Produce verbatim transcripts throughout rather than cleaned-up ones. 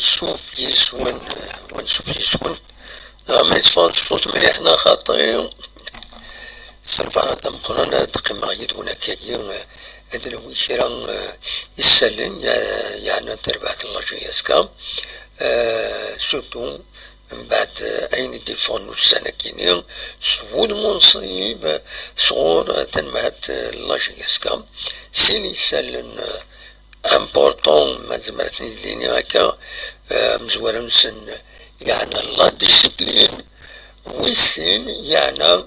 Ansuf yis-wen, ansuf yis-wen. Dɣa ma yetteffeɣ ṣṣut mliḥ neɣ xaṭi, s lferḥ d ameqqran ad qqimeɣ yid-wen akkagi, ad d-nawi kra, eh, isallen, ya-, yeɛnan tarbaɛt n la J S K, eh, surtout mbeɛd, eh, ayen i d-iffɣen ussan-agi-nni, s wul munṣib, eh, sɣur, eh, tanmehalt, eh, n la J S K. Sin isallen, eh, important, ma zemreɣ ad ten-id-iniɣ akka, eh, amezwaru-nsen yeɛna la discipline, wis sin yeɛna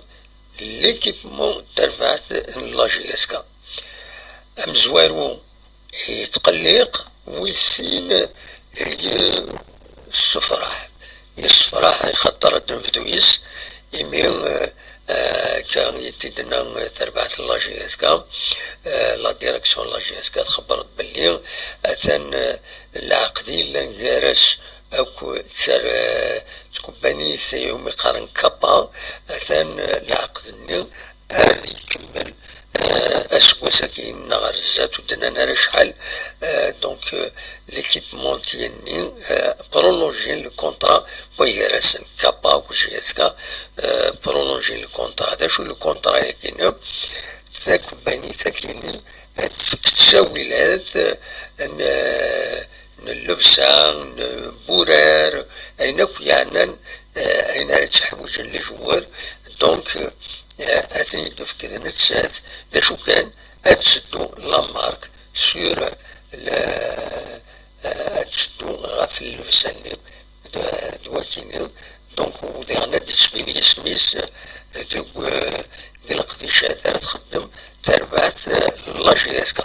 l'équipement n terbaɛt n la J S K. Amezwaru yettqelliq, wis sin yessefraḥ, yessefraḥ, ixaṭer ad d-nebdu yis, imi, eh, eh, akka i t-id-tenna, eh, terbaɛt n la J S K, eh, la direction n la J S K txebber-d belli atan, eh, lɛeqd yellan gar-as akk d tar-, eh, tkebbanit umi qqaren kappa, atan, eh, lɛeqd-nni ad ikemmel, eh, aseggas-agi neɣ ar zdat ur d-nnan ara acḥal, eh, donc, eh, l'équipementier-nni, eh, prolongin le contrat n way gar-asen kappa akked J S K, eh, prolongin le contrat. D acu le contrat-agi-nni? Takebbanit-agi-nni ad tefk ttawilat, eh, n, eh, n llebsa, n wurar, ayen akk yeɛnan, eh, ayen ara ttḥwiǧen les joueurs. Donc, eh, ad ten-id-tefk d nettat, d acu kan, ad teddu la marque sur le, eh, ad teddu ɣef llebsa-nni d, d wakini. Donc, u diɣen ad d-yettbin yisem-is deg, eh, deg leqdicat ara txeddem terbaɛt, eh, n la J S K.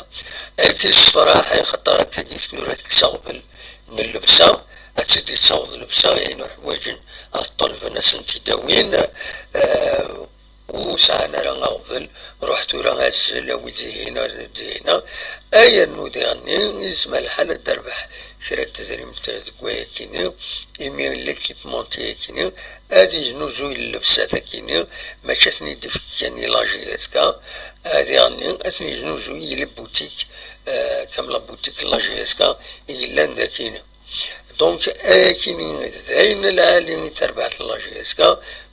Ad k-yessefraḥ, axaṭer akka i tura tekkes aɣbel n llebsa, ad tt-id-yettaweḍ llebsa, ayen uḥwaǧen ad ṭṭelben ad sen-t-id-awin, eh, ur sɛan ara aɣbel, ruḥ tura azzel, awi-d ihi, awi-d ihi. Ay rnu diɣenni, yezmer lḥal ad d-terbeḥ kra n tedrimt deg wayakini, imi l'équipementier-akini ad yeznuzuy llebsat-akini, mačči ad ten-id-ifk kan i la J S K, ad diɣenni ad ten-yeznuzuy i les boutiques, eh, comme la boutique n la J S K i yellan dakini. Donc, ayakini d ayen lɛali i terbaɛt n la J S K,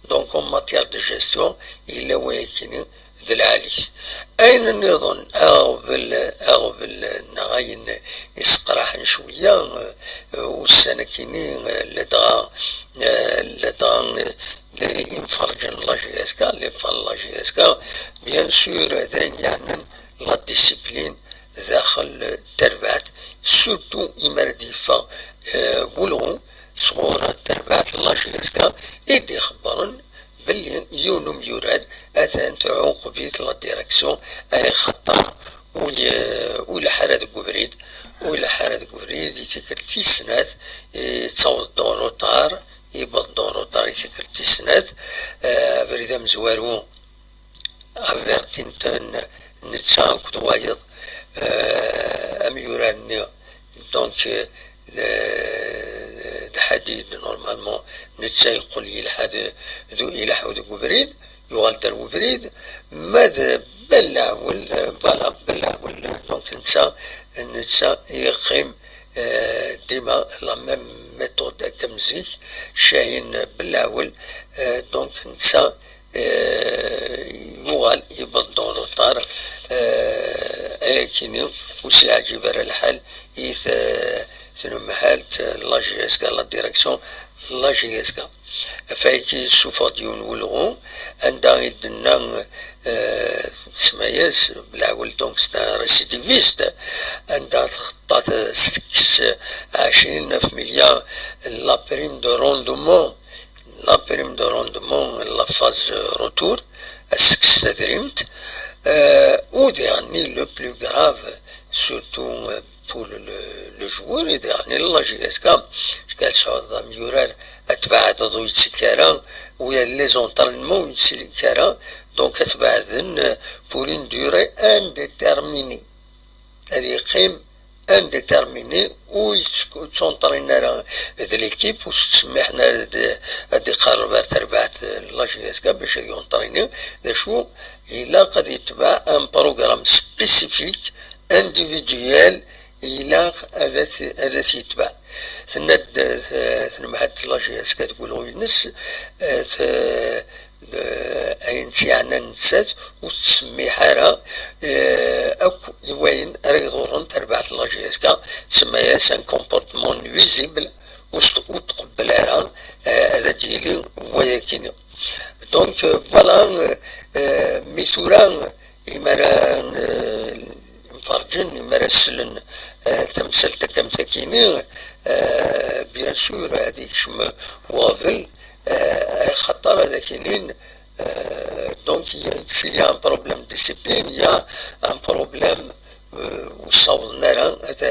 donc en matière de gestion, yella wayakini d lɛali-s. Ayen nniḍen, aɣbel, aɣbel neɣ ayen iseqraḥen cwiya, eh, ussan-akini, eh, ladɣa, eh, ladɣa, eh, imferǧen n la J S K, les fans n la J S K, bien sûr, d ayen yeɛnan la discipline daxel n terbaɛt, surtout imi ara d-yeffeɣ, eh, ulɣu sɣur terbaɛt n la J S K i d-ixebbren belli yiwen umyurar atan tɛuqeb-it la direction, ay xaṭer ur y-, ur ileḥḥu ara deg ubrid, ur ileḥḥu ara deg ubrid, i tikkelt tis snat, yettaweḍ-d en retard, yewweḍ-d en retard i tikkelt tis snat, eh, abrid amezwaru, avertinten netta akked wayeḍ, eh, amyurar-nni. Donc, eh, le-, d Ḥadid, normalement, netta yeqqel yelḥa d-, d-, ileḥḥu deg ubrid, yuɣal-d ar ubrid, ma d Belɛwel, eh, voilà, Belɛwel, donc netta, netta yeqqim, eh, dima la même méthode comme zik, Cahin Belɛwel, eh, donc netta, eh, yuɣal yewweḍ-d en retard, eh, ayakini ur s-yeɛǧib ara lḥal i t-, tnemhalt n la J S K, la direction n la J S K. Ɣef wayagi yessufeɣ-d yiwen n ulɣu anda i d-tenna, eh, tsemma-yas Belɛwel, donc c'est un récidiviste, anda txeṭṭa s-tekkes ɛecrin alef milliards la prime de rendement, la prime de rendement, la phase retour, ad s-tekkes tadrimt, eh, u diɣenni le plus grave, surtout, eh, pour le, le, le joueur, i diɣenni la J S K, parce que ad tesɛuḍ amyurar, ad tbeɛdeḍ ur yettekk ara, u les entraînements ur yettekk ara, donc ad tbeɛden, eh, pour une durée indéterminée. Ad yeqqim indéterminé, ur yettek-, ur yettunṭrin ara d l'équipe, ur s-ttsemmiḥen ara d-, ad iqerreb ar terbaɛt n la J S K bac ad yunṭrini. D acu? Ilaq ad yetbeɛ un programme spécifique, individuel, ilaq ad at-, ad at-yetbeɛ. Tenna-d, eh, tnemhat la J S K deg ulɣu-ines, eh, t-, eh, ayen tt-yeɛnan nettat ur tettsemmiḥ ara, eh, akk i wayen ara iḍurren tarbaɛt n la J S K, tsemma-yas un comportement nuisible, ur s-, ur tqebbel ara, eh, ad d-yili wayakini. Donc, euh, voilà, euh, euh, mi tura, euh, imi ara, euh, mferǧen, imi ara slen, euh, tamsalt-agi am takini, euh, bien sûr, ad ikcem weɣbel, euh, axaṭer ad ak-inin, euh, donc, il y a, s'il y a un problème de discipline, il y a un problème, euh, ur ssawḍen ara ad,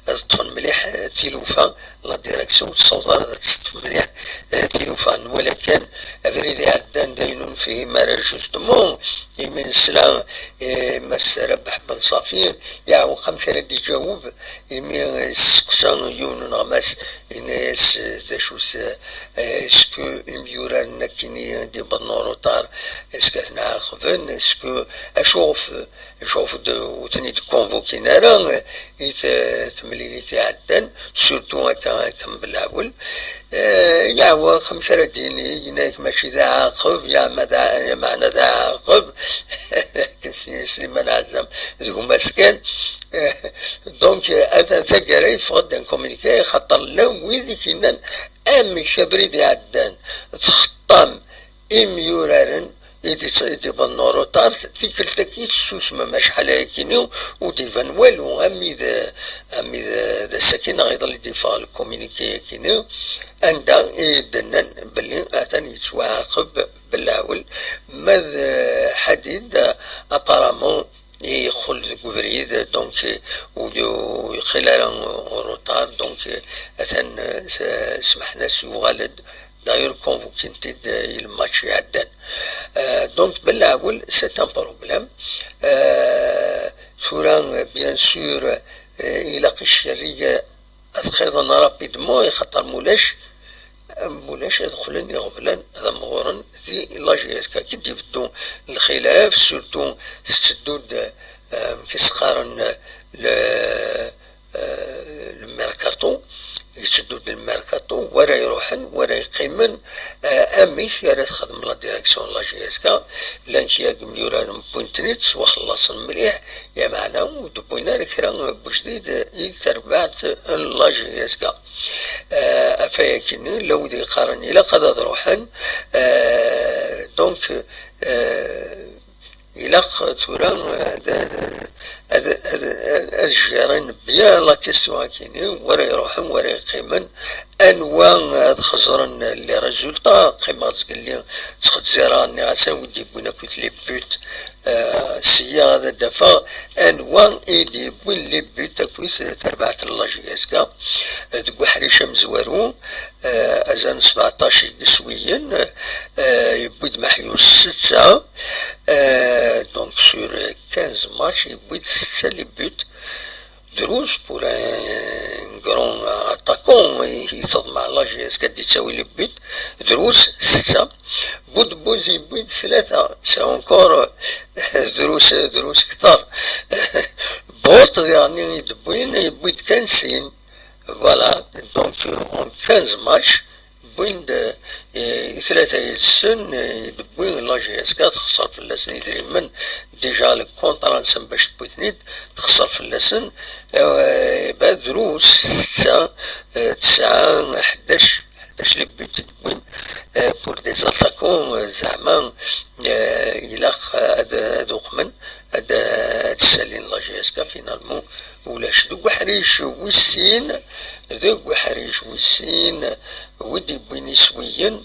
ad ṭṭfen mliḥ, euh, tilufa, la direction ur tessaweḍ ara ad teṭṭef mliḥ, euh, tilufa. Nwala kan abrid iɛeddan d ayen ur nefhim ara justement, imi nesla, eh, Mass Rabaḥ Ben Ṣafi iɛewweq amek ara d-iǧaweb, imi, eh, yesteqsa yiwen uneɣmas, yenna-yas, eh, d acu-t, eh, est-ce que imyuraren akkin i d-iwwḍen en retard, est-ce que ad ten-ɛaqben, est-ce que, acu ɣef, acu ɣef ur ten-id-convoquin ara, eh, i t-, temlilit iɛeddan, surtout akka, akka mebla awel. Eh, yeɛweq amek ara d-yini, yenna-yak mačči d aɛaqeb, yeɛma d a-, yeɛmeɛna d aɛaqeb. Akken s-, Sliman Ɛezzam d gma-s kan. Eh, donc, eh, atan taggara yeffeɣ-d un communiqué, xaṭer llan wid i k-yennan amek abrid iɛeddan txeṭṭam imyuraren i d-, i d-iwwḍen en retard, tikkelt-agi tessusmem, acḥal ayakini ur d-iban walu, armi d, armi d, d ass-agi neɣ iḍelli d-iffeɣ le communiqué-yakini, anda i d-nnan belli atan yettwaɛaqeb belli awel, ma d, eh, Ḥadid, apparemment, yeqqel deg ubrid, donc, eh, ur, ur yeqqil ara en retard, donc, eh, atan, eh, s-, smaḥen-as yuɣal-d, d'ailleurs convoquin-t-id, eh, i lmatch iɛeddan. Eh, donc, belli awel, c'est un problème. Eh, tura, eh, bien sûr, eh, ilaq iccerrig, eh, ad qqiḍen rapidement, i xaṭer mulac, mulac ad qqlen iɣeblan ad amɣuren di la J S K. Ki d-ibeddu lxilaf, surtout tetteddu-d, eh, amek i s-qqaren, le, eh, le mercato, yetteddu-d le mercato, wara iruḥen, wara yeqqimen, eh, amek ara texdem la direction n la J S K, llan kra n yimyuraren wwin-ten-id, ttwaxellaṣen mliḥ, yeɛmeɛna ur d-wwin ara kra n wejdid i terbaɛt n la J S K. Eh, ɣef wayakini, llan wid yeqqaren ilaq ad, ad ruḥen, eh, donc, eh, ilaq tura, eh, ad, ad, ad, ad, ad gérin bien la question akini, wara iruḥen, wara yeqqimen, anwa ad xeẓren les résultats, qqimeɣ zgelli ttxezzireɣ, nniɣ-as anwa i d-yewwin akkit les buts, eh, sya ad d-afeɣ anwa i d-yewwin les buts akkit tarbaɛt n la J S K, eh, deg uḥric amezwaru, eh, azal n sbeɛṭac n yiswiyen, eh, yewwi-d Maḥyus setta, eh, donc sur quinze matchs, yewwi-d setta les buts. Druz, pour un grand attaquant, i, i teḍmeɛ la J S K ad d-yettawi les buts. Druz, setta. Boudbouz yewwi-d tlata. C'est encore, eh, Druz, Druz kter. Bolt, diɣen, i d-wwin, yewwi-d kan sin. Voilà, donc, euh, en quinze matchs, wwin-d, eh, i tlata yid-sen, eh, i d-wwin la J S K, texṣer fell-asen idrimen, déjà le contrat-nsen bac tewwi-ten-id, texṣer fell-asen, eh, ba drus, setta, eh, tesɛa, ḥdac, ḥdac les buts i d-wwin, eh, pour des attaquants, eh, zeɛma, eh, ilaq ad, ad uqmen, ad, ad ssalin la J S K, finalement, ulac. Deg uḥric wis sin, deg uḥric wis sin, wi d-yewwin iswiyen,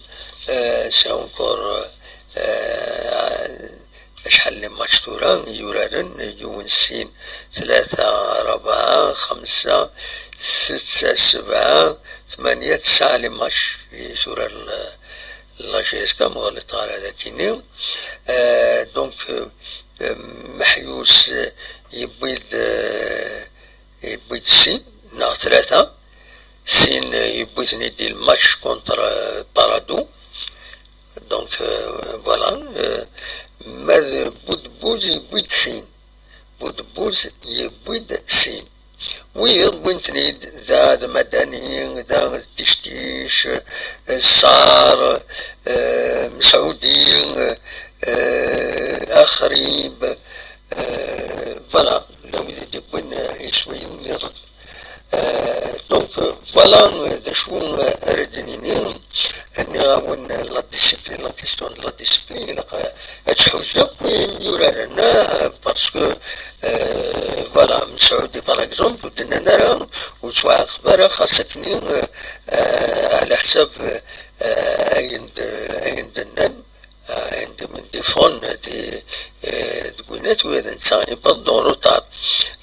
eh, c'est encore, eh, acḥal n match tura i yuraren, yiwen, sin, tlata, rebɛa, xemsa, setta, sebɛa, tmanya, tesɛa les matchs i turar la, la J S K, ma ɣliṭeɣ ara dagini. Eh, donc, eh, Meḥyus, eh, yewwi-d, eh, yewwi-d sin neɣ tlata, sin, eh, yewwi-ten-id di lmatch contre, eh, Paradou. Donc, eh, voilà, eh, ma d Boudbouz yewwi-d sin. Boudbouz yewwi-d sin. Wiyeḍ wwin-ten-id, da d Madani, da d Tictic, Sar, eh, Msɛudi, eh, Axrib, eh, voilà, la wid i d-yewwin, eh, iswiyen nniḍen. Eh, donc, eh, voilà, eh, d acu, eh, ara d-nini, nniɣ-awen, eh, la discipline, la question de la discipline, ilaq, eh, ad tḥuzzem akk imyuraren, eh, parce que, eh, voilà, Msɛudi, par exemple, ur d-nnan ara, ur ttwaɛaqeb ara, xas akken, eh, eh, ɛla ḥsab, eh, ayen d-, ayen d-nnan, eh, ayen d-, ayen d-iffɣen di, eh, deg winat, ula d netta yewweḍ-d en retard.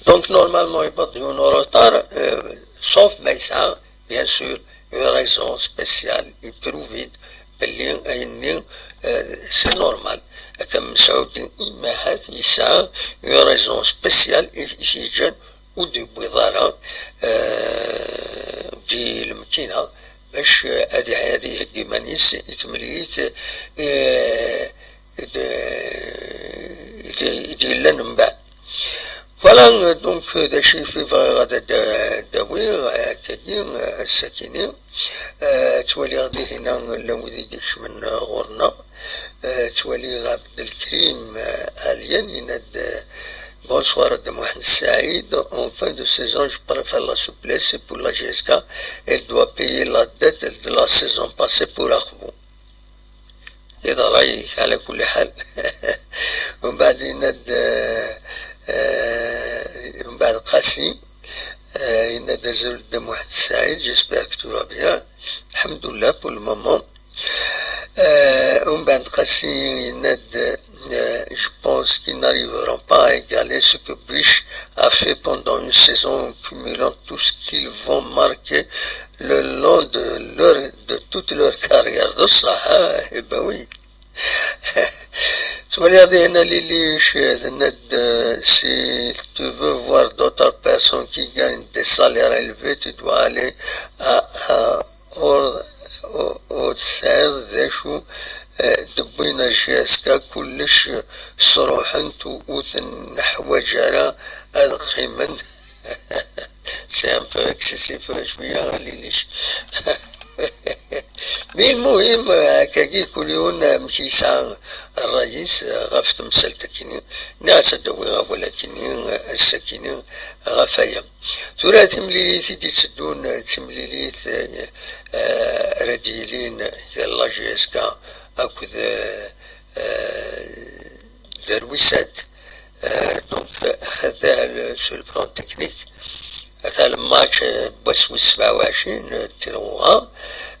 Donc, normalement, yewweḍ-d yiwen en retard, eh, sauf ma yesɛa, bien sûr, une raison spéciale, yeprouve-d belli ayenni, eh, c'est normal. Akka Mesɛudi, imahat yesɛa une raison spéciale i, i t-yeǧǧan ur d-yewwiḍ ara, eh, di lemkina bac, eh, ad iḥ-, ad iheggi iman-is i temlilit, eh, i d-, i d-, i d-yellan mbeɛd. Voilà, donc, d acu i bɣiɣ ad d-, d-awiɣ, akkagi, ass-akini. Eh, ttwaliɣ dihina llan wid i d-ikecmen ɣur-neɣ. Eh, ttwaliɣ Abdelkrim, eh, Alian, yenna-d, eh, Bonsoir à Mohamed Saïd. En fin de saison, je préfère la souplesse pour la J S K. Elle doit payer la dette de la saison passée pour Akhbou. Yeḍra-yak ɛla kulli ḥal. Umbeɛd yenna-d, eh, eh, umbeɛd Qasi, eh, yenna-d: azul Dda Muḥend Saɛid, j'espère que tu vas bien. Alḥemdullah pour le moment. Euh, Umbeɛd Qasi yenna-d, euh, je pense qu'ils n'arriveront pas à égaler ce que Bush a fait pendant une saison, en cumulant tout ce qu'ils vont marquer le long de leur, de toute leur carrière. D ṣṣeḥ, ah, eh ben oui. Twaliḍ dihina Lilic, tenna-d, euh, si tu veux voir d'autres personnes qui gagnent des salaires élevés, tu dois aller à, à, ur, ur, ur tesɛiḍ d acu, eh, d-wwin ar J S K, kullec sruḥen-t, ur ten-neḥwaǧ ara, ad qqimen. C'est un peu excessif, cwiya, Lilic. Mais lmuhim, akkagi, kul yiwen amek yesɛa ṛṛay-is ɣef temsalt-akini. Nniɣ-as ad d-awiɣ awal-akini, ass-akini, ɣef waya. Tura timlilit i d-itteddun, d timlilit, eh, ara d-yilin gar la J S K akked, eh, eh, Derwisat. Eh, donc, hada le, sur le plan technique, hada le match, eh, n wass wis sebɛa u ɛecrin, eh, d tilɣuɣa.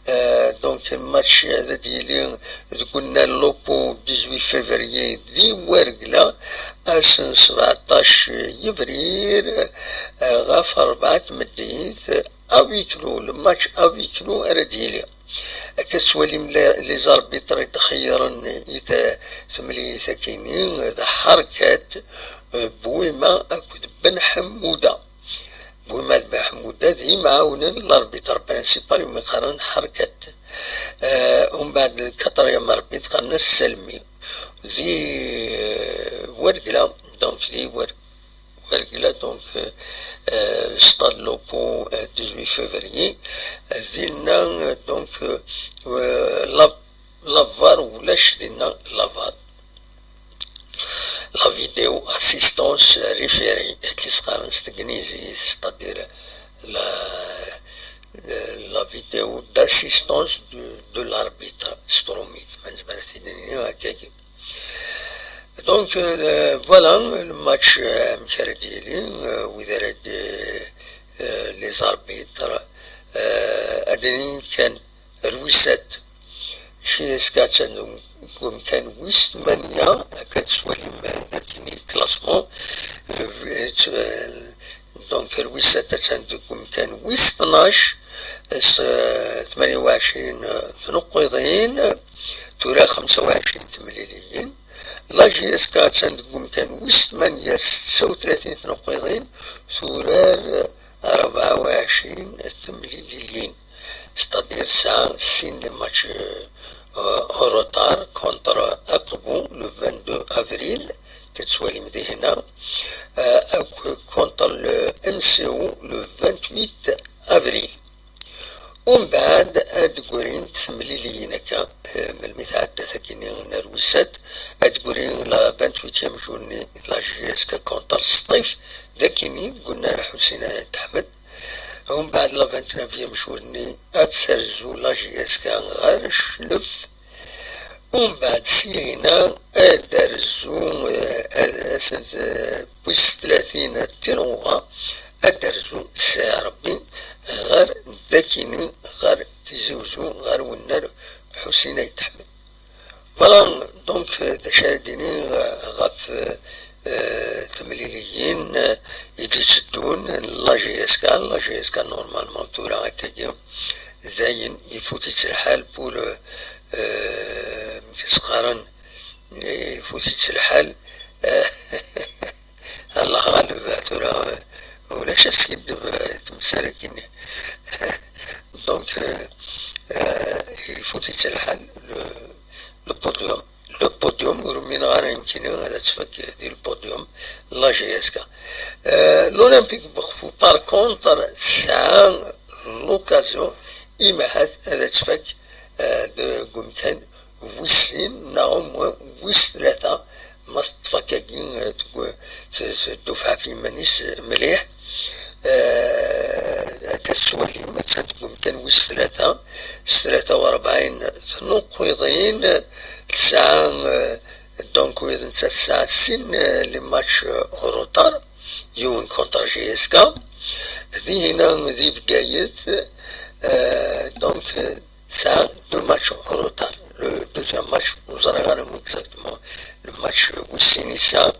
Eh, donc, match, eh, ad d-yili deg unnar Lopo, dix-huit février, di Wergla, ass n sbeɛṭac yebrir, eh, ɣef rebɛa n tmeddit, à huis clos, le match à huis clos ara d-yili. Akka tettwalim les, les arbitres i d-xeyyren i t-, temlilit-akini, d Ḥerkat, eh, Bouima akked Ben Ḥemmuda. Bouima d Ben Ḥemmuda d imɛawnen n l'arbitre principal umi qqaren Ḥerkat. Eh, umbeɛd le quatrième arbitre qqaren-as Salmi. Di, eh, Wergla, donc di Wer-, Wergla, donc, euh, euh, stade Lopo, euh, dix-huit février. Euh, dinna, euh, donc, euh, euh, la, la var, ulac dinna la var. La vidéo assistance référée, akken i s-qqaren s tegnizit, c'est-à-dire la, la vidéo d'assistance de, de l'arbitre, s trumit, ma nezmer ad t-id-nini akkagi. Donc, euh, voilà, le match, euh, amek ara d-yili, euh, wid ara d-, euh, les arbitres, euh, ad d-inin kan Rwisat, J S K attan deg umkan wis tmanya, akka tettwalim, euh, dagi classement, euh, euh, donc Rwisat attan deg umkan wis tnac, s, euh, tmanya u ɛecrin, euh, tneqqiḍin, tura xemsa u ɛecrin temliliyin. La J S K attan deg umkan wis tmanya, setta u tlatin tneqqiḍin, turar rebɛa u ɛecrin temliliyin. C'est-à-dire tesɛa sin les matchs, euh, en retard contre Aqbu le vingt-deux avril, tettwalim dihina, euh, ak-, contre le M C O le melmi tɛedda tagini n rwisat, ad d-gri la vingt-huitième journée la J S K contre Sṭif, d akini deg unnar Ḥusin Ayt Ḥmed. Umbeɛd la vingt-neuvième journée ad terzu la J S K ɣer Cclef. Umbeɛd syin ad terzu, eh, ad, ad, eh, wis tlatin Tiluɣa ad terzu Sɛiṛebbi ɣer dakini, ɣer Tizi Uzzu, ɣer wennar Ḥusin Ayt Ḥmed. Voilà, donc, euh, d acu ara d-iniɣ, euh, ɣef, euh, euh, temliliyin, euh, i d-itteddun n la J S K. La J S K, normalement, tura akkagi, dayen, ifut-itt lḥal pour, euh, euh, amek i s-qqaren, ifut-itt lḥal, euh, Allah ɣaleb, tura, euh, ulac askiddeb, euh, temsal-agi-nni. Donc, euh, euh, ifut-itt lḥal, le, le podium. Le podium, ur umineɣ ara nekkini ad tfak di le podium la J S K. Euh, l'Olympique Bexfu, par contre, tesɛa l'occasion, imahat ad tfak, euh, deg umkan wis sin, neɣ au moins wis tlata, ma teṭṭef akkagi, eh, deg, s-, s-, ddufɛa f yiman-is mliḥ. Eh, akka tettwalim, attan deg umkan wis tlata, s tlata u rebɛin tnuqqiḍin, tesɛa, eh, donc, ula d nettat tesɛa sin, eh, les matchs, eh, en retard, yiwen contre J S K, dinna di Bgayet, eh, donc, eh, Tesɛa deux matchs en retard. Le deuxième match, ur ẓriɣ ara exactement le match wis sin i tesɛa.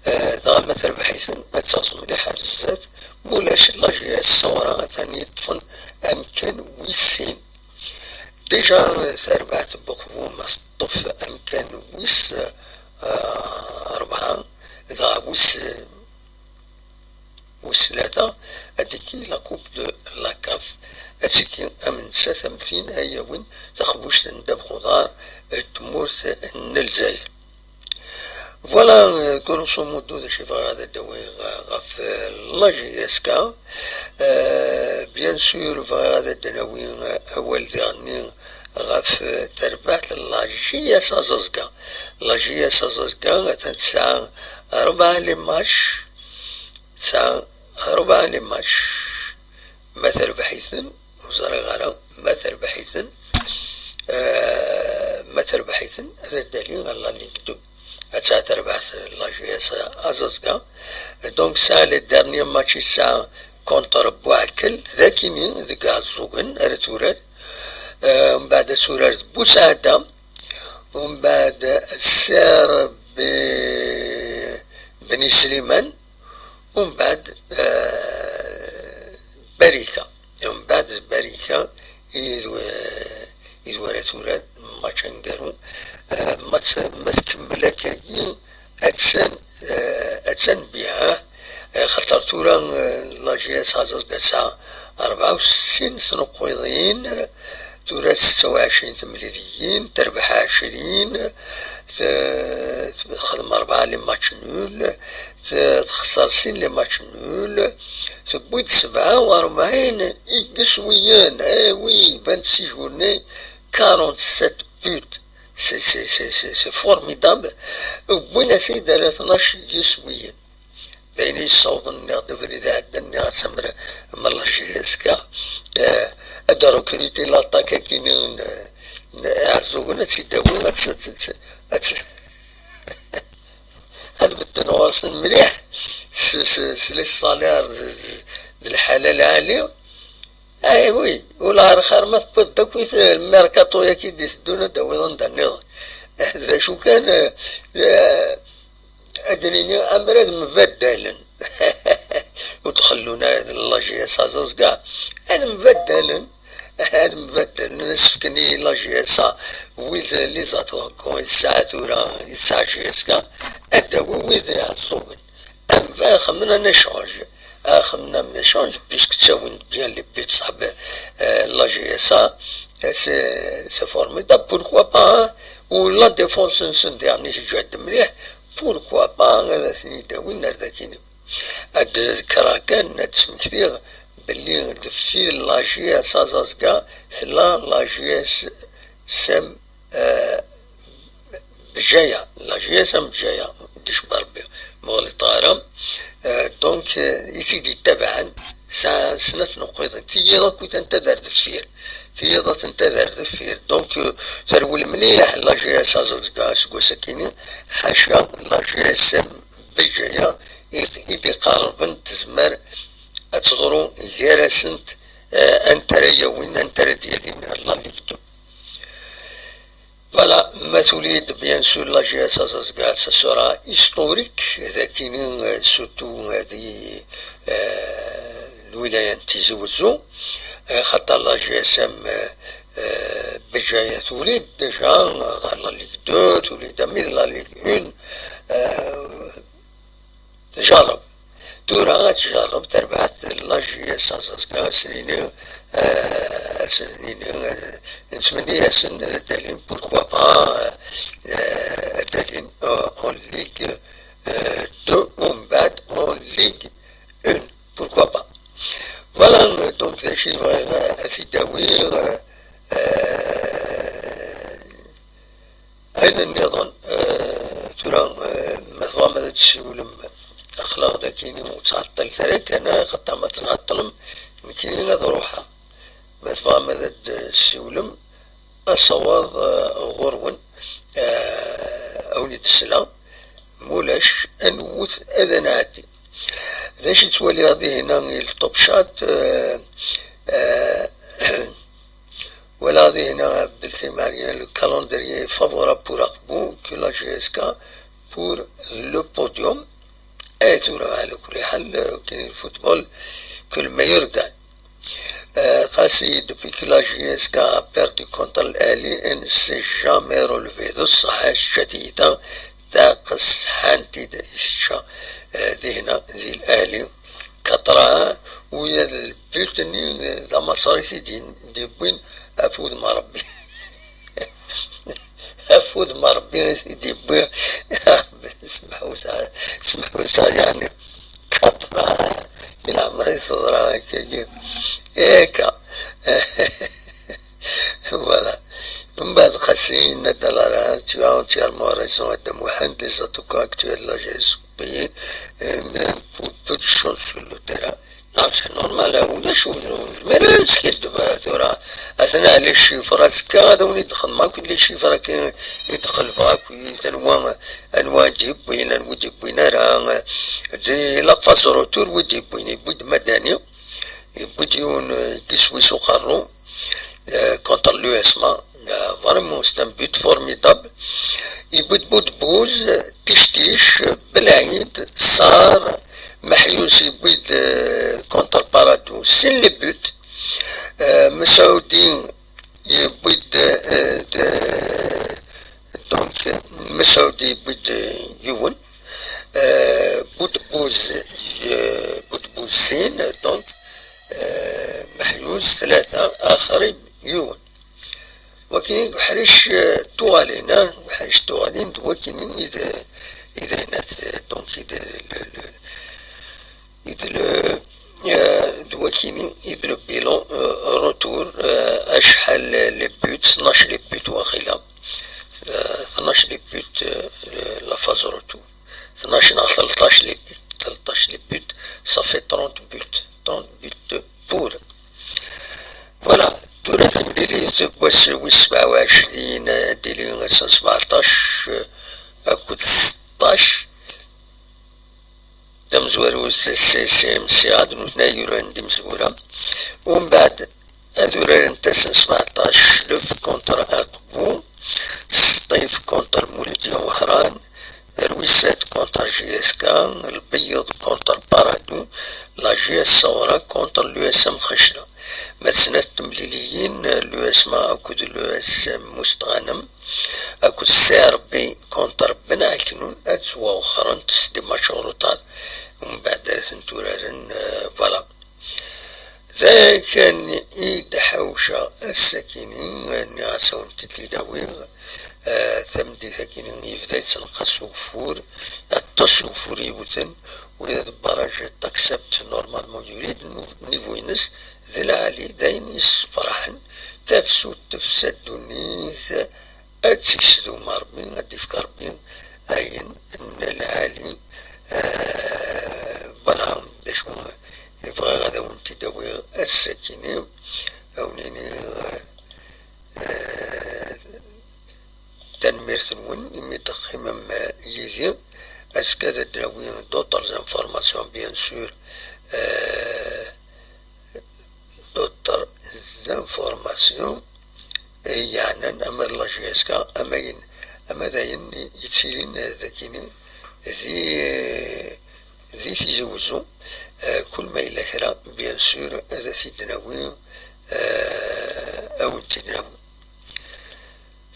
Eh, dɣa ma terbeḥ-iten, ad taẓ mliḥ ar zdat. Ma ulac, la J S Saoura atan yeṭṭfen amkan wis sin. Déjà, eh, tarbaɛt n Bexfu ma teṭṭef amkan wis, eh, rebɛa, dɣa wis, eh, wis tlata, ad tiki la Coupe de la CAF, ad tiki am nettat am tin ay yawin taxbuct n ddabex uḍar n tmurt n Lezzayer. Voilà, euh, grosso modo, d acu i bɣiɣ ad d-awiɣ, euh, ɣef, euh, la J S K. Euh, bien sûr, bɣiɣ ad d-nawi, euh, awal diɣenni ɣef, euh, terbaɛt n la J S Aẓaẓga. La J S Aẓaẓga atan tesɛa rebɛa les matchs, tesɛa rebɛa les matchs. Ma terbeḥ-iten, ur ẓriɣ ara, ma terbeḥ-iten, eh, ma terbeḥ-iten, ad d-tali ɣer la Ligue deux. Ad tesɛa terbaɛt la J S Aẓaẓga. Donc, tesɛa les derniers matchs i tesɛa contre Buɛekkel, d akini, deg Iɛeẓẓugen ara turar. Eh, mbeɛd ad turar d Busaɛda, mbeɛd ad tserr Be-, Beni Sliman, Umbeɛd, eh, Barika. Umbeɛd d Barika i d, i d wara turar match aneggaru. Eh, ma tt-, ma tkemmel akkagi, attan, eh, attan biɛah. Eh, xaṭer tura, eh, la J S Aẓaẓga tesɛa rebɛa u settin tnuqqiḍin, tura setta u ɛecrin temliliyin, terbeḥ ɛecrin, t-, texdem rebɛa les matchs nuls, t-, texser sin les matchs nuls, tewwi-d sebɛa u rebɛin n yiswiyen. Eh oui, vingt-six journées, quarante-sept buts. C'est, c'est, c'est, c'est, c'est formidable. Wwin-as-id ala tnac n yiswiyen. D ayen yessawḍen, nniɣ-d abrid iɛeddan, nniɣ-as amer ma la J S K, eh, ad d-recruter l'attaque-agi n, n, n Iɛeẓẓugen, ad tt-id-awi, ad tt-, ad tt-, ad tt-, ad bedden ɣur-sen mliḥ s, s, s les salaires d, d, d lḥala lɛali. Ah oui, ula ar xir ma tewwiḍ-d akk i t-, lmerkaṭu-yaki d-iteddun ad d-tawiḍ anda nniḍen. D acu kan, eh, ad d-nini amer ad mbaddalen. Ur d-xellun ara d la J S Aẓaẓga, ad mbaddalen. Ad mbaddalen, ad s-fken i la J S A wid les attaquants i tesɛa tura, i tesɛa J S K, ad d-tawi wid iɛeẓẓugen. Am va xemmen un échange. Ah, xemmen un échange, puisque ttawin bien les buts, صاحب, euh, la J S A, euh, c'est, c'est formidable. Pourquoi pas, hein? Ou la défense, n-, n-, dernier, je dis, mliḥ. Pourquoi pas, ad ten-id-awin ar dakini? Ad d-kkreɣ kan, ad d-smektiɣ belli deffir la J S Aẓaẓga tella la J S Sem Bjaya, la G S M Bjaya, d icebba Rebbi, ma ɣliṭeɣ ara. Euh, donc, euh, i t-id-yettabaɛen, sɛan snat n uqiḍen, tiyiḍ akk anta d ar deffir, tiyiḍ atent-ad ar deffir. Donc, euh, terwel mliḥ la G S aẓeẓga aseggas akini, ḥaca la G S M Bjaya i, i d-iqerrben tezmer ad teḍru gar-asent, euh, anta ara yawin, anta ara d-yalin la Ligue deux. Voilà, ma tuli-d, bien sûr, la G S aẓeẓga, ça sera historique, d akini, euh, surtout, euh, di, euh, lwilaya n Tizi Wezzu, euh, xaṭer la G S M, euh, euh, Bjaya tuli-d déjà, euh, ɣer la Ligue deux, tuli-d ami d la Ligue un, euh, Tjerreb. Tura ad tjerreb terbaɛt la G S aẓeẓga, ass-nni, eh, ass-nni, eh, nettmenni-asen ad alin, pourquoi pas, eh, ad alin, eh, en Ligue, eh, deux, umbeɛd en Ligue un, pourquoi pas. Voilà, donc, d acu i bɣiɣ, eh, ad t-id-awiɣ, eh, eh, Ayen nniḍen, eh, tura, eh, ma tebɣam ad d-tessiwlem, aql-aɣ d akini ur ttɛeṭṭilet ara kan, xaṭer ma tɛeṭṭlem, nekkini ad ruḥeɣ. Ma tebɣam ad d-tessiwlem, asawaḍ, eh, ɣur-wen, eh, ad wen-id-sleɣ, ma ulac, ad newwet ad nɛeddi. D acu i ttwaliɣ dihin i le Top Chat, eh, eh, Voilà, dihin, Abdelkrim Alia, le calendrier favorable pour Aqbou que la G S K pour le podium. Et tout le, le, le, le football, que le meilleur gagne. Euh, Kassi, depuis que la G S K a perdu contre l'Ali, elle ne s'est jamais relevée. De ça, je dis, dans, dans, euh, dihin, di l'Ali, quatre un, où il y a le but, ni, euh, dans ma série, c'est dit, des buts, à fou de Marabbi. Afud n Ṛebbi i t-id-yewwi. Smeḥ-, smeḥ-, yeɛni, kaṭra, di leɛmer i teḍra akkagi. Akka. Voilà. Mbeɛd Qasi yenna-d, alors, tu as entièrement raison, Adam Mohamed, les attaquants actuels, là, j'ai oublié, euh, pour peu de choses sur le terrain. Non, c'est normal, ulac ur nezmir ara ad neskiddeb tura. Atan les chiffres, azekka ad awen-id-xedmeɣ akk les chiffres akken i d-qelbeɣ akk, anwa, anwa i d-yewwin, anwa ur d-yewwin ara. Di la phase retour, wi d-yewwin, yewwi-d Madani, yewwi-d yiwen, euh, deg iswi s uqerru, euh, contre l'U S M A. Euh, vraiment, c'est un but formidable. Yewwi-d Boudbouz, Tichtiche, Belaïd, Sarr, Mahious yewwi-d, euh, contre Paradou, sin les buts. Euh, Messaoudi yewwi-d, euh, de, donc, Messaoudi yewwi-d yiwen. Euh, Boudbouz, euh, Boudbouz sin, donc, euh, Mahious tlata, Akhri yiwen. Wakin i uḥric, eh, tuɣalin, ah, uḥric tuɣalin d wakini i d, i d ayennat, eh, donc, i d le, le, i d le, eh, d wakini i d le bilan, eh, retour, eh, acḥal les buts, tnac les buts waqila. Eh, tnac les buts, eh, la phase retour. Tnac neɣ tleṭṭac les buts, tleṭṭac les buts, ça fait trente buts, trente buts pour. Voilà, tura timlilit n wass wis sebɛa u ɛecrin, ad d-tili ass n sbeɛṭac, eh, akked seṭṭac. D amezwaru s-, s-, s-, s-, Siɛad, nutni ay yuran d imezwura. Umbeɛd, ad urarent ass n sbeɛṭac, Clef contre Aqbu, Sṭif contre Muludya Wehran, Rwisat contre J S K, Lbeyyeḍ contre Paradou, la G S Sawra contre l'U S M Xacla. Ma d snat temliliyin, l'U S M akked l'U S M Mustɣanem, akked C R B contre Ben Aknun, ad ttwawexxrent s des matchs en retard. Umbeɛd ara tent-uraren, euh, voilà. D akken i d-ḥawceɣ ass-akini, nniɣ-as ad awen-t-id-awiɣ, eh, tameddit-akini yebda yettneqqas ugeffur, aṭas ugeffur yewten, ula d barrage Taksabt normalement yuli-d niveau-ines d lɛali, d ayen yessefraḥen, tafsut tefsa ddunit, Ad tt-yesdum Ṛebbi, ad d-ifk Ṛebbi ayen n lɛali. Eh, voilà, d acu i bɣiɣ ad awen-t-id-awiɣ ass-akini, a wen-iniɣ, eh, tanemmirt-nwen imi d-teqqimem, eh, yid-i. Azekka ad d-nawi d'autres informations, bien sûr, eh, d'autres informations, eh, yeɛnan ama d la J S K, ama yen-, ama d ayen yettilin, eh, dagini di, di Tizi Wezzu. Eh, kul ma yella kra, bien sûr, ad t-id-nawi, eh, ad wen-t-id-nawi.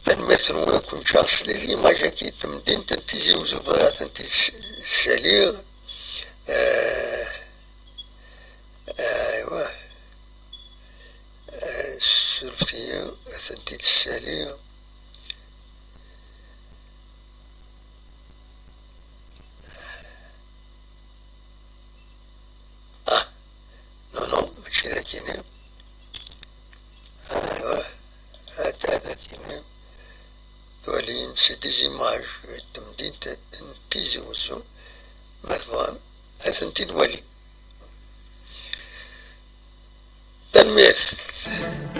Tanemmirt-nwen, kun ǧǧeɣ s les images-agi n temdint n Tizi Wezzu, bɣiɣ ad tent-id-ssaliɣ. Eh, aywa. Eh, surfet-iyi, ad tent-id-ssaliɣ. Ah, non, non, mačči d akini. Aywa, ata d akini. Twalim, c'est des images n temdint n Tizi Wezzu. Ma tebɣam, ad tent-id-walim. Tanemmirt.